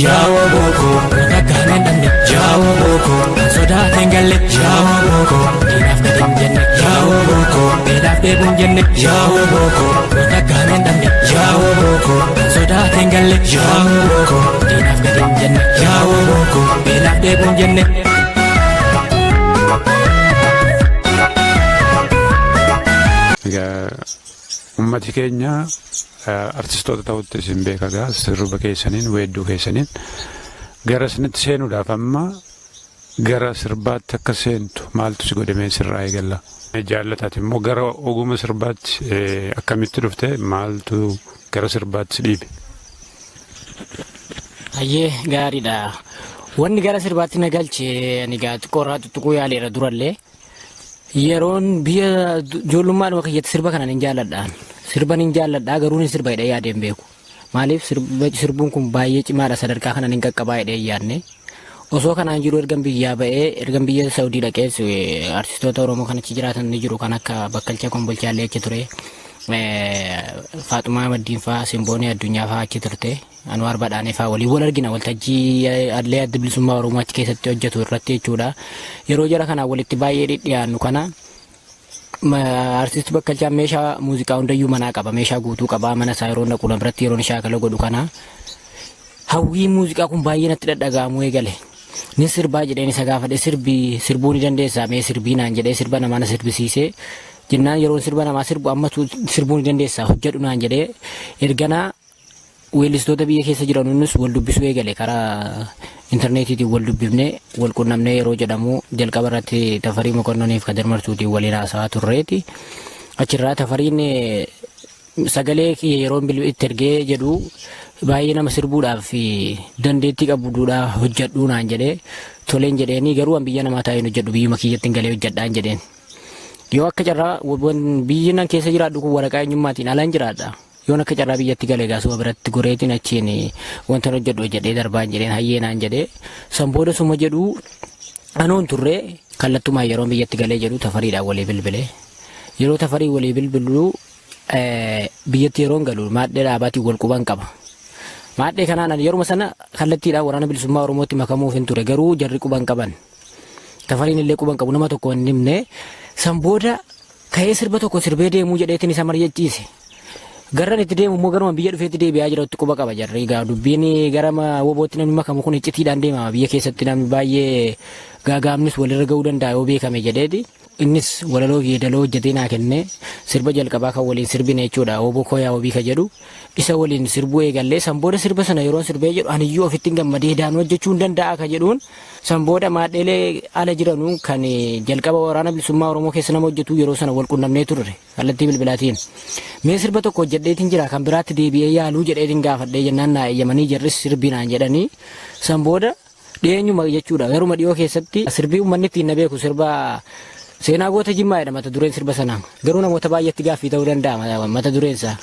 Yaawoo bookoo goota gaaneen dhabne. Yaawoo bookoo kan sodaateen galle. Yaawoo bookoo diinaaf gadi hin jenne. Yaawoo bookoo beelaaf dheebuu hin jenne. Yaawoo bookoo goota gaaneen dhabne. Yaawoo bookoo kan sodaateen galle. Yaawoo bookoo diinaaf gadi hin jenne. Yaawoo bookoo beelaaf dheebuu hin jenne. Egaa ummati keenya artistoota ta'utti isin beeka egaa sirba keessaniin weedduu keessaniin gara isinitti seenuudhaaf amma gara sirbaatti akka seentu maaltu si godhe mee sirraa eegalla. Jaallataati immoo gara oguma sirbaatti akkamitti dhufte maaltu gara sirbaatti si dhiibe? Hayyee gaariidha. Wanni gara sirbaatti na galche ani egaa xiqqoorraa tuttuquu yaaleera durallee. Yeroon biyya ijoollummaadhuma kiyyatti sirba kana nin jaalladha. Sirba nin jaalladha garuu nin sirba jedhee yaadee hin beeku. Maaliif sirbuun kun baay'ee cimaadha sadarkaa kana nin qaqqabaa jedhee hin yaadne. Osoo kanaan jiru ergan biyyaa ba'ee ergan biyya Saudii dhaqees artistoota Oromoo kan achi jiraatan ni jiru kan akka Bakkalcha Kombolchaallee achi ture. Faaxumaa Maddiin fa'aa Simboonii Addunyaa fa'aa achi turte. Anwaar Badhaanee fa'aa waliin wal argina waltajjii allee adda bilisummaa Oromoo achi keessatti hojjetu irratti jechuudha. Yeroo jara kanaan walitti baay'ee dhidhiyaannu kana artist Bakkalchaan meeshaa muuziqaa hundayyuu manaa qaba meeshaa guutuu qaba mana isaa yeroo naqu na biratti yeroo shaakala godhu kana hawwiin muuziqaa kun baay'ee natti dhadhaga'amuu eegale. Ni sirbaa jedheen isa gaafadhe sirbi sirbuu ni dandeessaa mee sirbii naan jedhee sirba namaa na sirbisiisee jennaan yeroon sirba namaa sirbu amma sirbuu ni dandeessaa hojjedhu naan jedhee erganaa weellistoota biyya keessa jiran nus wal dubbisuu eegale karaa intarneetiitiin wal dubbifnee wal qunnamnee yeroo jedhamu jalqaba irratti Tafarii Mokonnoniif Kadir Martuutiin waliin haasa'aa turreeti. Achirraa Tafariin sagalee kiyya yeroo itti ergee jedhu baay'ee nama sirbuudhaaf dandeettii qabu duudhaa hojjedhuu naan jedhee toleen jedheeni garuu an biyya namaa taa'een hojjedhu biyyuma kiyyatti hin galee hojjedhaan jedheen. Yoo akka carraa biyyi nan keessa jiraadhu kun waraqaa eenyummaatiin alaan jiraadha. Yoon akka carraa biyyatti gale egaa suma biratti goreetiin achiin wantan hojjedhu hojjedhee darbaan jedheen hayyee naan jedhee san booda suma jedhu anoon turree kallattumaan yeroon biyyatti galee jedhu tafariidhaan walii bilbile. Yeroo tafarii walii bilbilu biyyatti yeroon galu maadhee dhaabaatiin wal quban qaba. Maadhee kanaan ani yeruma sana kallattiidhaan waraana bilisummaa Oromootti makamuuf hin ture garuu jarri quban qaban. Tafariin illee quban qabu nama tokko hin himne. San booda ka'ee sirba tokko sirbee deemuu jedheetiin isa mari'achiise. Garran itti deemu immoo garuma biyya dhufeetti deebi'aa jirutti quba qaba jarri. Egaa dubbiin gara wobootti namni makamu kun iccitiidhaan deemama. Biyya keessatti namni baay'ee gaagaamnis walirra ga'uu danda'a yoo beekame jedheeti. Innis walaloo fi yeedaloo hojjetee naa kenne. Sirba jalqabaa kan waliin sirbine jechuudha. Woboo koo yaa wabii ka jedhu. Isa waliin sirbuu eegallee san booda sirba sana yeroon sirbee jedhu aniyyuu ofitti hin gammadee daanuu hojjechuu hin danda'a ka jedhuun san booda maadheelee ala jiranu kan jalqaba waraana bilisummaa Oromoo keessa nama hojjetu yeroo sana wal qunnamnee turre kallattii bilbilaatiin. Mee sirba tokko hojjedheetiin jira kan biraatti deebi'ee yaaluu jedheetiin gaafadhee jennaan naa eeyyamanii jarris sirbii naan jedhanii san booda dhiyeenyuma jechuudha garuma dhiyoo keessatti sirbii uummanni ittiin na beeku sirba seenaa goota Jimmaa jedha mata dureen sirba sanaa garuu namoota baay'eetti gaaffii ta'uu danda'a mata dureen isaa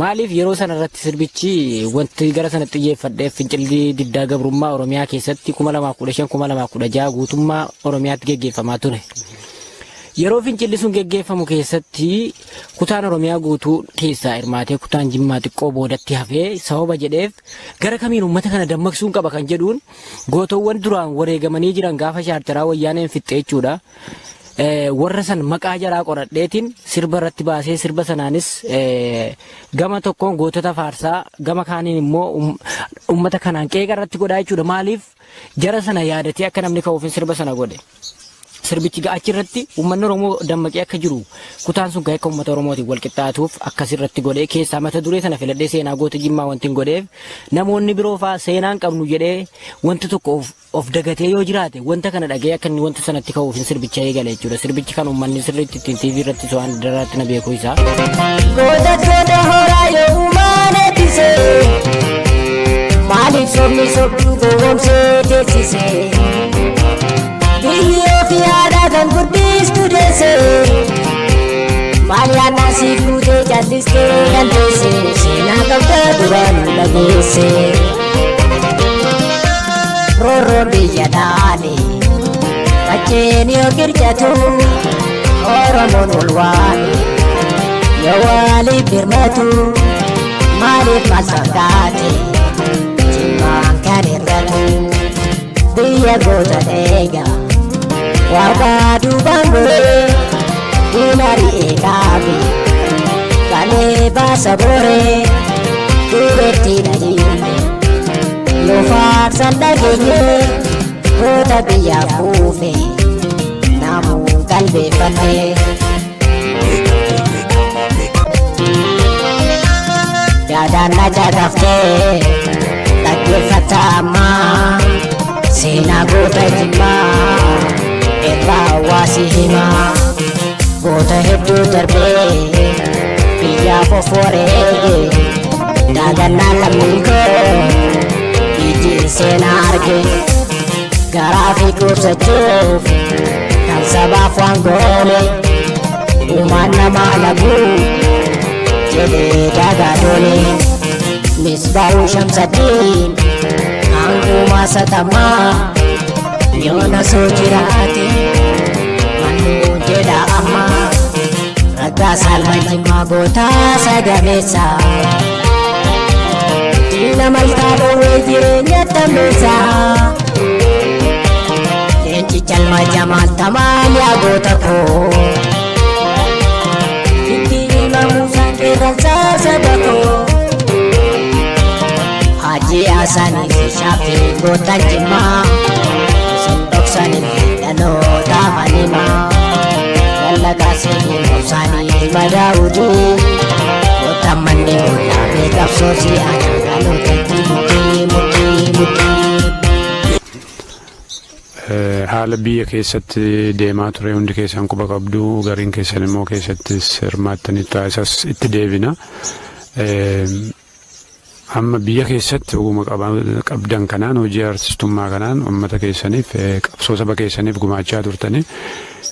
maaliif yeroo sana irratti sirbichi wanti gara sana xiyyeeffadheef fincilli diddaa gabrummaa Oromiyaa keessatti 2015 2016 guutummaa Oromiyaatti geggeeffamaa ture. Yeroo fincilli sun geggeeffamu keessatti kutaan Oromiyaa guutuu keessaa hirmaatee kutaan Jimmaa xiqqoo boodatti hafee sababa jedheef gara kamiin uummata kana dammaqsuun qaba kan jedhuun gootowwan duraan wareegamanii jiran gaafa shaartaraa wayyaaneen fixxe jechuudha. Warra san maqaa jaraa qoradheetiin sirba irratti baasee sirba sanaanis gama tokkoon gootota faarsaa gama kaaniin immoo uummata kanaan qeeqa irratti godhaa jechuudha. Maaliif jara sana yaadatee akka namni ka'uufin sirba sana godhe. Sirbichi achi irratti uummanni Oromoo dammaqee akka jiru kutaan sun akka uummata Oromootiin wal qixxaatuuf akkas irratti godhee keessaa mata duree sana filadhee seenaa goota Jimmaa wanti hin godheef namoonni biroo faa seenaan qabnu jedhee wanti tokko of dagatee yoo jiraate wanta kana dhagee akka inni wanta sanatti ka'uuf hin sirbicha eegale jechuudha. Sirbichi kan uummanni sirriitti ittiin TV irratti waan daraatti na beeku isaa. Goota goota horaa yoo uumaan eebbise maaliif sobni sobduu gowwoomsee teessise biyyi ofii aadaa kan guddistu deesse maal yaadnaa siif guutee callistee kan teesse seenaa qabda duraan dhageesse roorroon biyya dhaale qacceen yoo qircatu Oromoon ol waame yoo waliif birmatu maaliif maal fakkaate Jimmaan kan Seenaan irratu biyya goota eega. Waaqa duubaan goree diina ri'ee dhaabe kalee baasa boree duretti dhaliine yoo faarsan dhageenye goota biyyaaf kuufe namuun qalbeeffanne. Yaadaan na caqaftee dhaggeeffata ammaa seenaa goota jimmaa irraa hawaasi himaa goota hedduu darbee biyyaaf of wareege daagannaan lammiin koo iji seenaa arge garaa fi qubsachuuf kan sabaaf waan goone uumaan namaa laguu jedhee daagaa doone misbaa'uu shamsaddiin hangumaa satamaa yoona soo jiraate mannuu jedha amma raggaa saalma jimmaa gootaa sagameessa diina malkaa dhoowwee jireenya tammeessa leencicha ilma jamaal tamaal yaa goota koo itti himamuusaan qeerransaa saba koo Haji Hasanii fi Shaafii gootan jimmaa isin dhoksanii dhaloota hanimaa lallaqaa seenii obsaanii ilma daawudii gootan manni ollaa beekamsoo si anaa dhalootatti mudhii mudhii mudhii. Haala biyya keessatti deemaa ture hundi keessan quba qabdu, gariin keessan immoo keessattis hirmaattaniittu, isas itti deebina. Amma biyya keessatti oguma qabdan kanaan, hojii artistummaa kanaan uummata keessaniif, qabsoo saba keessaniif gumaachaa turtanii,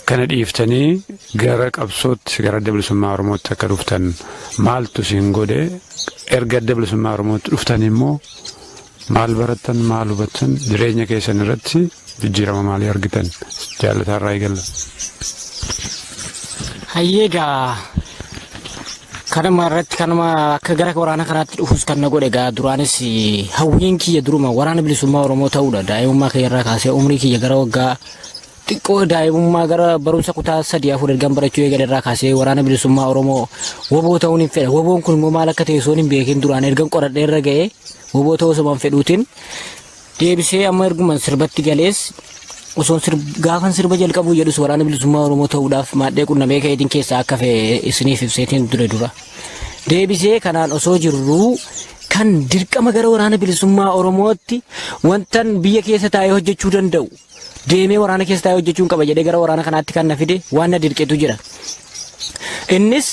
kana dhiiftanii gara qabsootti, gara Adda Bilisummaa Oromootti akka dhuftan maaltu isin godhe? Erga Adda Bilisummaa Oromootti dhuftan immoo maal barattan, maal hubattan, jireenya keessan irratti jijjiirama maalii argitan? Jaalataa irraa eegalla. Hayyee, egaa kanuma irratti, kanuma akka gara waraana kanaatti dhufus kan na godhe, egaa duraanis hawwiin kiyya duruma Waraana Bilisummaa Oromoo ta'uudha. Daa'imummaa kiyya irraa kaasee, umrii kiyya gara waggaa xiqqoo daa'imummaa gara barumsa kutaa sadii afur ergan barachuu eegale irraa kaasee Waraana Bilisummaa Oromoo, WBO ta'uun hin fedha. WBOn kun immoo maal akka ta'e osoo hin beekin duraan ergan qoradhee irra ga'ee WBO ta'uu osoo hin fedhuutiin deebisee amma erguma sirbatti galees osoon gaafan sirba jalqabuu jedhus Waraana Bilisummaa Oromoo ta'uudhaaf maadhee qunnamee ka'eetiin keessaa akka fe'e isiniif ibseetiin ture dura. Deebisee kanaan osoo jirruu kan dirqama gara Waraana Bilisummaa Oromootti, wantan biyya keessa taa'ee hojjechuu danda'u deemee waraana keessa taa'ee hojjechuun qaba jedhee gara waraana kanaatti kan na fide waan na dirqetu jira. Innis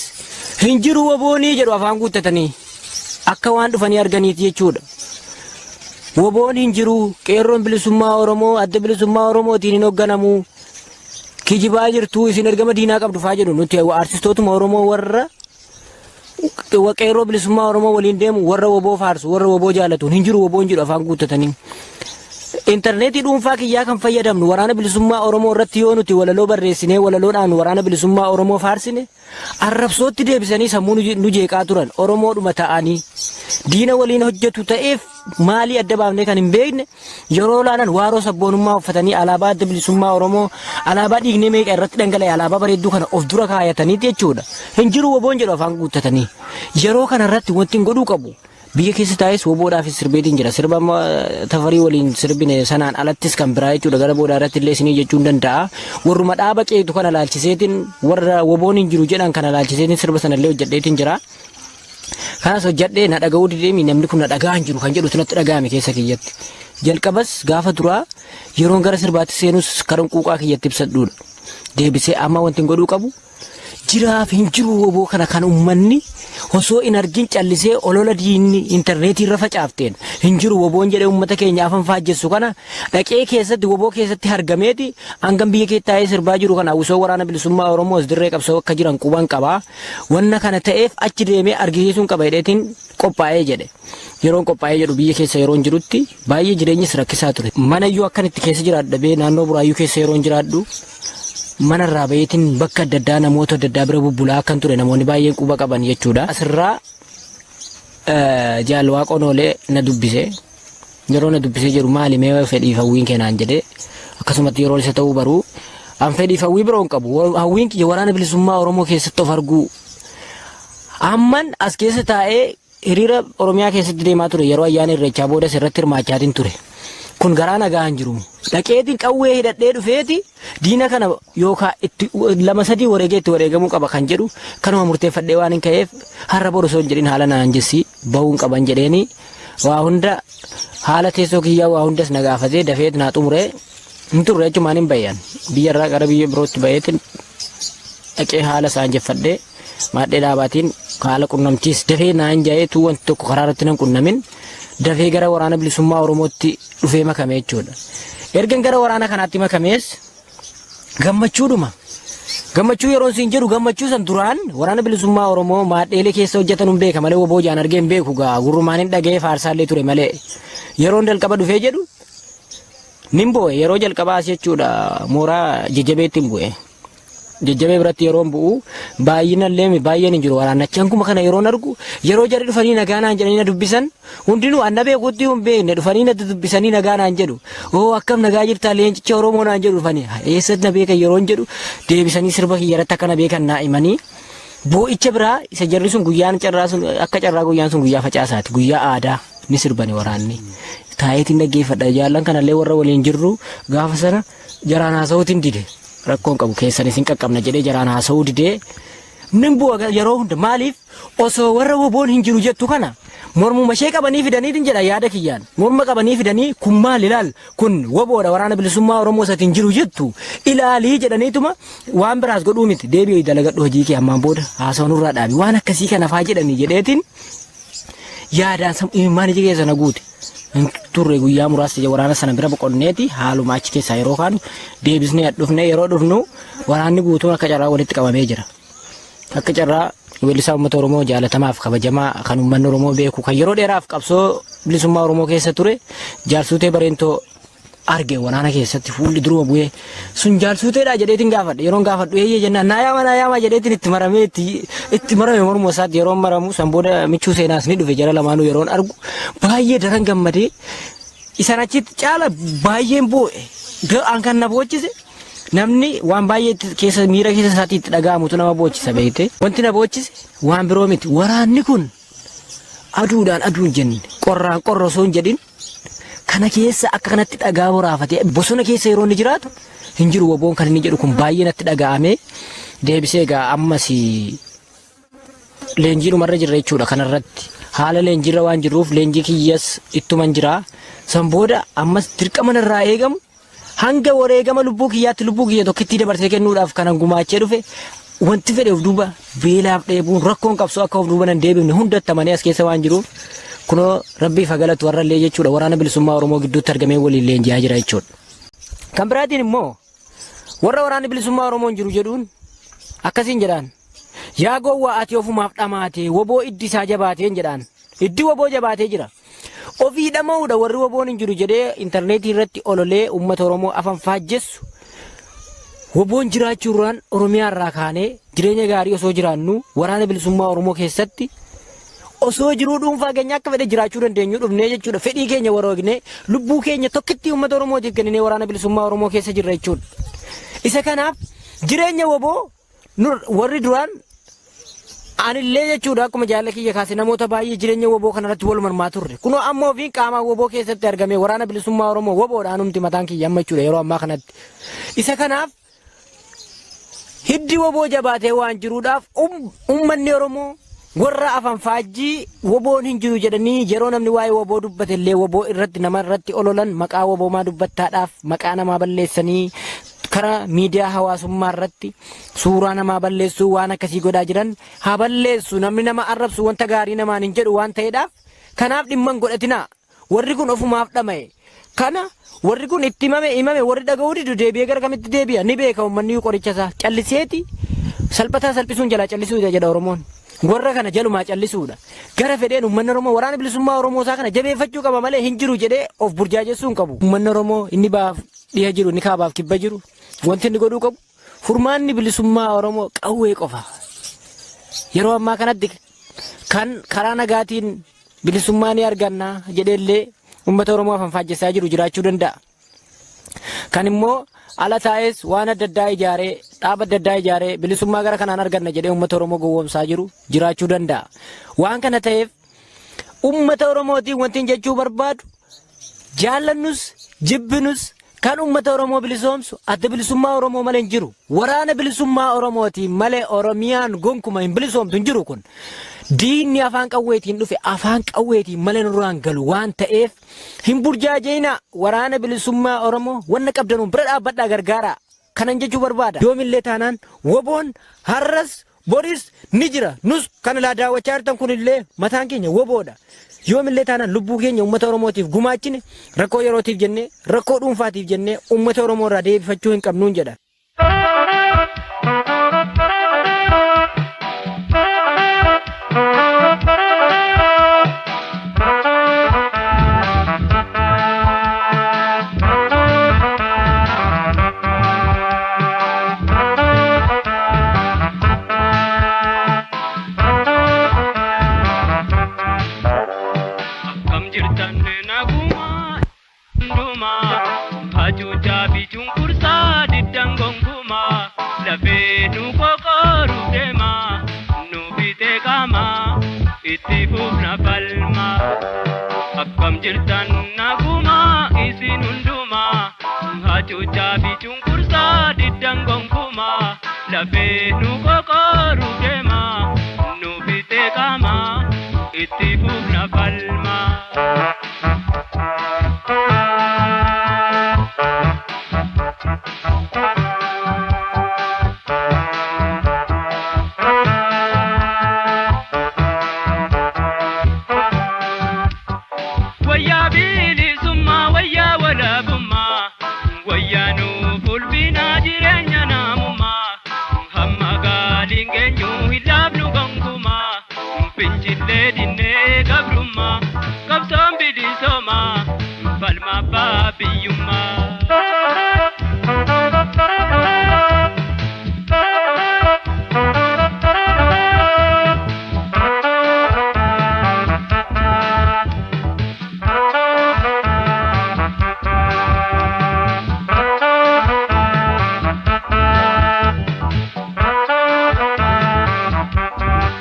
hin jiru WBOnii jedhu afaan guuttatanii akka waan dhufanii arganiiti jechuudha. WBOn hin jiru, Qeerroon Bilisummaa Oromoo Adda Bilisummaa Oromootiin hin hoogganamu. Kijibaa jirtu, isin ergama diinaa qabdu faa jedhu. Nuti artistootuma Oromoo warra Qeerroo Bilisummaa Oromoo waliin deemu, warra WBO faarsu, warra WBO jaalatu, hin jiru WBOn jedhu afaan guuttatanii. Intarneetii dhuunfaa kiyyaa kan fayyadamnu Waraana Bilisummaa Oromoo irratti yoo nuti walaloo barreessinee walaloodhaan Waraana Bilisummaa Oromoo faarsine arrabsootti deebisanii sammuu nu jeeqaa turan. Oromoodhuma ta'anii diina waliin hojjetu ta'eef maalii adda baafnee kan hin beekne yeroo laalan waaroo sabboonummaa uffatanii, alaabaa Adda Bilisummaa Oromoo, alaabaa dhiignee meeqa irratti dhangala'e, alaabaa bareedduu kana of dura kaayataniiti jechuudha. Hin jiru WBOn jedhu afaan guuttatanii. Yeroo kana irratti wanti hin godhuu qabu, biyya keessa taa'es WBOdhaafis sirbeetiin jira. Sirba amma Tafarii waliin sirbine sanaan alattis kan biraa jechuudha. Gara boodaa irratti illee isinii jechuun danda'a. Warruma dhaaba qeetu kana laalchiseetiin, warra WBOn hin jiru jedhan kana laalchiseetiin sirba sana illee hojjedheetiin jira. Kanas hojjedhee na dhaga'uu dideemi, namni kun na dhaga'aa hin jiru kan jedhutu natti dhaga'ame keessa kiyyatti. Jalqabas gaafa duraa yeroon gara sirbaatti seenus karan quuqaa kiyyatti ibsadhuudha. Deebisee amma wanti hin godhuu qabu, jiraaf hin jiru WBO kana kan ummanni osoo hin argin callisee olola diinni intarneetii irra facaafteen hin jiru WBOn jedhee ummata keenya afan faajjessu kana dhaqee keessatti, WBO keessatti argameeti hangam biyya keessa taa'ee sirbaa jiru kana hawwisoo Waraana Bilisummaa Oromoos dirree qabsoo akka jiran quban qabaa. Wanna kana ta'eef achi deemee argisiisuun qaba jedheetiin qophaa'ee jedhe. Yeroon qophaa'ee jedhu, biyya keessa yeroon jirutti baay'ee jireenyis rakkisaa ture. Mana iyyuu akkan itti keessa jiraadhu dhabee, naannoo Buraayyuu keessa yeroon jiraadhu mana irraa baheetiin bakka adda addaa namoota adda addaa bira bubbulaa akkan ture namoonni baay'een quba qaban jechuudha. Asirraa Jaal Waaqoon Oolee na dubbise. Yeroo na dubbisee jedhu maali mee fedhiif hawwiin kee naan jedhee akkasumatti yeroo isa ta'uu baruu an fedhiif hawwii biroo hin qabu. Hawwiin kiyya waraana bilisummaa Oromoo keessatti of arguu. Amman as keessa taa'ee hiriira Oromiyaa keessatti deemaa ture yeroo ayyaana irreechaa boodas irratti hirmaachaatiin ture. Kun garaa nagaa hin jiru. Dhaqeetiin qawwee hidhadhee dhufeeti diina kana yookaan itti lama sadii wareegee itti wareegamuu qaba kan jedhu kanuma murteeffadhee waan hin ka'eef har'a boru osoo hin jedhin haala naan jessii bahuun qaban jedheeni waa hunda haala teessoo kiyyaa waa hundas na gaafatee dafeet naa xumuree hin turre achumaan hin bayan biyya irraa gara biyya birootti baheetin dhaqee haala isaan jeffadhee maadhee dhaabaatiin haala qunnamtiis dafee naan ja'ee tuu wanti tokko karaa irratti nan qunnamin dafee gara waraana bilisummaa Oromootti dhufee makame jechuudha. Ergan gara waraana kanaatti makamees gammachuudhuma. Gammachuu yeroon siin jedhu gammachuu san duraan waraana bilisummaa Oromoo maadheelee keessa hojjetan hin beeka malee woboo jaan argee hin beeku gaa gurrumaan hin dhaga'ee faarsaallee ture malee yeroon jalqaba dhufee jedhu nin bu'e yeroo jalqabaas jechuudha mooraa jajjabeetti hin bu'e. Jajjabee biratti yeroon bu'u baay'inallee baay'een hin jiru waraannachi hanguma kana yeroon argu yeroo jarri dhufanii nagaa naan jedhanii na dubbisan hundinuu an na beekutti hin beekne dhufanii na dubbisanii nagaa naan jedhu oo akkam nagaa jirtaa leencicha Oromoo naan jedhu dhufanii eessatti na beekan yeroon jedhu deebisanii sirba kiyya irratti akka na beekan naa himanii boo'icha biraa isa jarri sun guyyaan carraa sun akka carraa guyyaan sun guyyaa facaasaati guyyaa aadaa ni sirbani waraanni taa'eetiin dhaggeeffadha jaallan kanallee warra waliin jirru gaafa sana jaraan haasa'uutiin dide rakkoon qabu keessan isin qaqqabna jedhee jaraan haasa'uu didee nin bu'a yeroo hunda maaliif osoo warra woboon hin jiru jettu kana mormuma ishee qabanii fidaniitiin jedha yaada kiyyaan morma qabanii fidanii kun maal ilaal kun woboodha waraana bilisummaa Oromoo isatiin hin jiru jettu ilaalii jedhaniituma waan biraas godhuu miti deebi'ii dalagadhu hojii kee ammaan booda haasawaa nurraa dhaabi waan akkasii kana faa jedhanii jedheetiin yaadaan imimmaan ija keessa na guute. Hin turre guyyaa muraasa waraana sana bira boqonneeti haaluma achi keessaa yeroo kaanu deebisnee dhufne yeroo dhufnu waraanni guutuun akka carraa walitti qabamee jira. Akka carraa weellisaa uummata Oromoo jaalatamaaf kabajamaa kan uummanni Oromoo beeku kan yeroo dheeraaf qabsoo bilisummaa Oromoo keessa ture Jaarsuutee Bareentoo arge waraana keessatti fuulli duruma bu'ee sun jaalsuuteedha jedheetiin gaafadhe yeroon gaafadhu eeyyee jennaan naa yaama naa yaama jedheetiin itti maramee itti itti marame morma isaatti yeroon maramu san booda michuu seenaas ni dhufe jara lamaanuu yeroon argu baay'ee daran gammadee isaan achitti caala baay'een boo'e an kan na boochise namni waan baay'ee keessa miira keessa isaatii itti dhaga'amutu nama boochisa beekte wanti na boochise waan biroo miti waraanni kun aduudhaan aduu hin jenne qorraan qorra osoo hin jedhin kana keessa akka kanatti dhagaa boraafatee bosona keessa yeroo inni jiraatu hin jiru woboon kan inni jedhu kun baay'ee natti dhaga'ame deebisee egaa ammas leenjiidhumarra jirra jechuudha kanarratti haala leenjiirra waan jirruuf leenjii kiyyas ittuman jira san booda ammas dirqama narraa eegamu Hanga wareegama lubbuu kiyyaatti lubbuu kiyya tokkittii dabarsee kennuudhaaf kanan gumaachee dhufe wanti fedhe of duuba beelaaf dheebuun rakkoon qabsoo akka of duuba nan deebifne hundatti amanee as keessa waan jiruuf kunoo rabbiif haa galatu har'allee jechuudha waraana bilisummaa Oromoo gidduutti argamee waliin leenji'aa jira jechuudha. Kan biraatiin immoo warra waraanni bilisummaa Oromoo hin jiru jedhuun akkasiin jedhaan yaa gowwaa ati ofumaaf dhamaatee woboo iddi isaa jabaateen jedhaan iddi woboo jabaatee jira. Ofii dhama'uudha warri woboon hin jiru jedhee intarneetii irratti ololee uummata Oromoo afan faajjessu. Woboon jiraachuurraan Oromiyaa irraa kaanee jireenya gaarii osoo jiraannu waraana bilisummaa Oromoo keessatti osoo jiruu dhuunfaa keenya akka fedhe jiraachuu dandeenyu dhufnee jechuudha. Fedhii keenya wareegnee lubbuu keenya tokkittii uummata Oromootiif kenninee waraana bilisummaa Oromoo keessa jirra jechuudha. Isa kanaaf jireenya woboo Warri duraan anillee jechuudha akkuma jaalla kiyya kaase namoota baay'ee jireenya woboo kanarratti wal mormaa turre. Kunoo amma ofiin qaamaan woboo keessatti argamee waraana bilisummaa Oromoo woboodha anumti mataan kiyya amma jechuudha yeroo ammaa kanatti. Isa kanaaf hiddi woboo jabaatee waan jiruudhaaf uummanni Oromoo warra afan faajjii woboon hin jiru jedhanii yeroo namni waa'ee woboo dubbate illee woboo irratti nama irratti ololan maqaa woboomaa dubbattaadhaaf maqaa namaa balleessanii karaa miidiyaa hawaasummaa irratti suuraa namaa balleessuu waan akkasii godhaa jiran haa balleessu namni nama arrabsu wanta gaarii namaan hin jedhu waan ta'eedhaaf kanaaf dhimma hin godhatinaa warri kun ofumaaf dhama'e kana warri kun itti himame himame warri dhaga'uu didu deebi'ee gara kamitti deebi'a ni beeka uummanni qoricha isaa calliseeti salphataa salphisuun jalaa callisuudha jedha Oromoon. Warra kana jalumaa callisuudha. Gara fedheen uummanni Oromoo waraana bilisummaa Oromoo isaa kana jabeeffachuu qaba malee hin jiru jedhee of burjaajessuu hin qabu. Uummanni Oromoo inni baaf dhiha jiru inni kaabaaf kibba jiru wanti inni godhuu qabu furmaanni bilisummaa Oromoo qawwee qofa. Yeroo ammaa kanatti kan karaa nagaatiin bilisummaa ni arganna jedheellee uummata Oromoo afanfaajjessaa jiru jiraachuu danda'a. Kan immoo ala taa'ees waan adda addaa ijaaree dhaaba adda addaa ijaaree bilisummaa gara kanaan arganna jedhee uummata Oromoo gowwoomsaa jiru jiraachuu danda'a. Waan kana ta'eef uummata Oromootiin wanti jechuu barbaadu, jaallannus jibbinus, kan uummata Oromoo bilisoomsu Adda Bilisummaa Oromoo malee hin jiru. Waraana Bilisummaa Oromootiin malee Oromiyaan gonkuma hin bilisoomtu, hin jiru kun. Diinni afaan qawweetiin dhufe afaan qawweetiin malee nurraan galu waan ta'eef, hin burjaajeenaa. Waraana Bilisummaa Oromoo wanna qabdanuun bira dhaabbadhaa, gargaaraa. Kanan jechuu barbaada. Yoomillee taanaan WBOn har'as boris ni jira. Nus kan laa daawwachaa jirtan kunillee mataan keenya WBOdha. Yoomillee taanaan lubbuu keenya uummata Oromootiif gumaachine, rakkoo yerootiif jennee, rakkoo dhuunfaatiif jennee uummata Oromoo irraa deebifachuu hin qabnuun jedha. Akkam jirtan, naguma hundumaa? Hacuuccaa fi cunqursaa diddan gonkumaa, lafee nu qoqooruuf deema, nu fixee qaama, itti fufna falma. Akkam jirtan, naguma isin hundumaa? Hacuuccaa fi cunqursaa diddan gonkumaa, lafee nu qoqooruuf deema, nu fixee qaama, itti fufna falma. Wayyaa bilisummaa, wayyaa walabummaa, wayyaa nuuf ulfinaa jireenya namummaa. Hamma gaaliin geenyu hin laafnu gonkumaa, fincillee dinnee gabrummaa, qabsoon bilisoomaa, falma abbaa biyyummaa.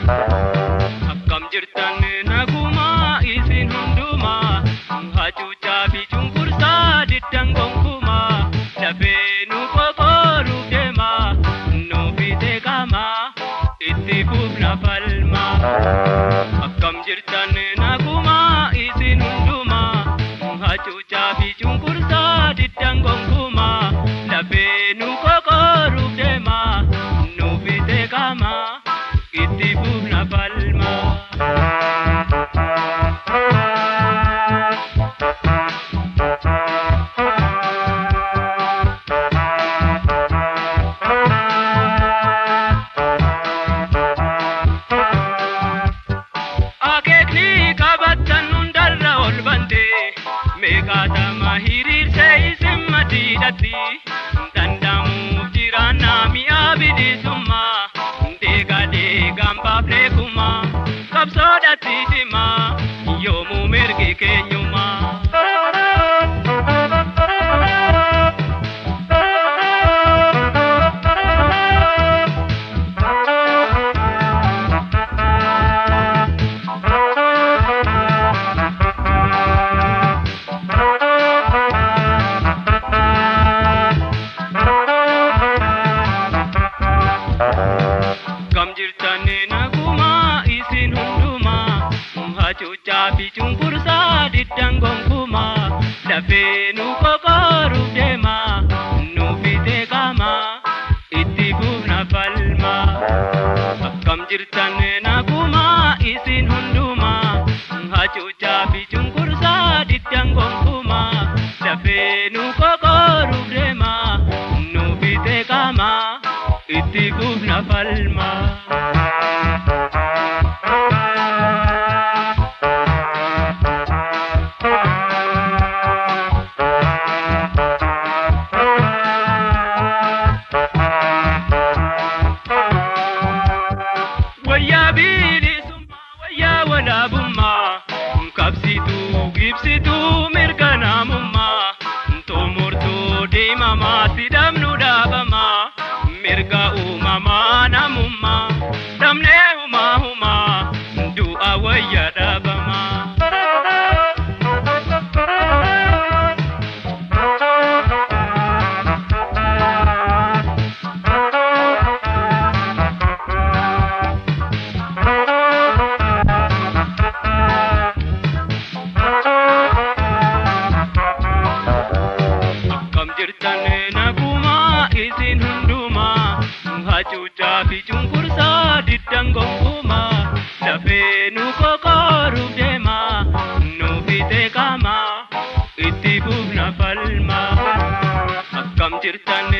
Akkam jirtan, nagumaa isin hundumaa? Hacuuccaa fi cunqursaa diddan gonkumaa, lafee nu qoqooruuf deema, nu fixee qaama, itti fufna falma. Akkam jirtan, nagumaa isin hundumaa? Hacuuccaa fi cunqursaa diddan gonkumaa, lafee nu qoqooruuf deema, nu fixee qaama, itti fufna falma. Akeekni qabattan hundarra ol bante, meeqaatama hiriirsee isin madiidhatti danda'amuuf jiraannaa mi'a bilisummaa, deega deegaan baafnee kumaa, qabsoodhatti cimaa, yoomuu mirgi keenyumaa. Kam jirtan, nagumaa isin hundumaa? Hacuuccaa fi cunqursaa diddan gonkumaa, lafee nu qoqooruuf deema, nu fixee qaama, itti fufna falma. Akkam jirtan, nagumaa isin hundumaa? Hacuuccaa fi cunqursaa diddan gonkumaa, lafee nu qoqooruuf deema, nu fixee qaama, itti fufna falma. Wayyaa bilisummaa, wayyaa walaabummaa, qabsituu ibsituu. Hacuuccaa fi cunqursaa diddan gonkumaa lafee nu kokoruuf deema nu fixee qaama itti fufna falma. Akkam jirtan?